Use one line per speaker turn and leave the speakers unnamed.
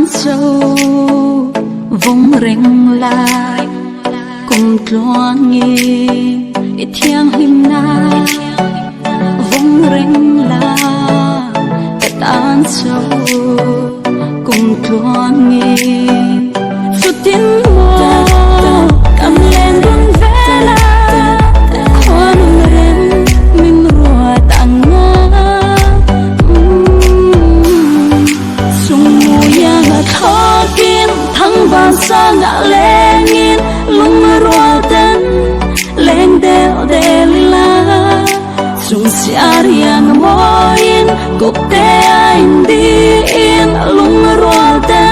zo vawng reng la kum tluangin i thianghlimna vawng reng la ka tan zo kum tluangin chutin maw kan leng dun vel a khuanun rem min ruat ang a Chungmuianga thlawkin thangvan sangah lengin lungrual ten leng deuh del ila. Chung siariang mawiin kawpte a indiin lungrual ten.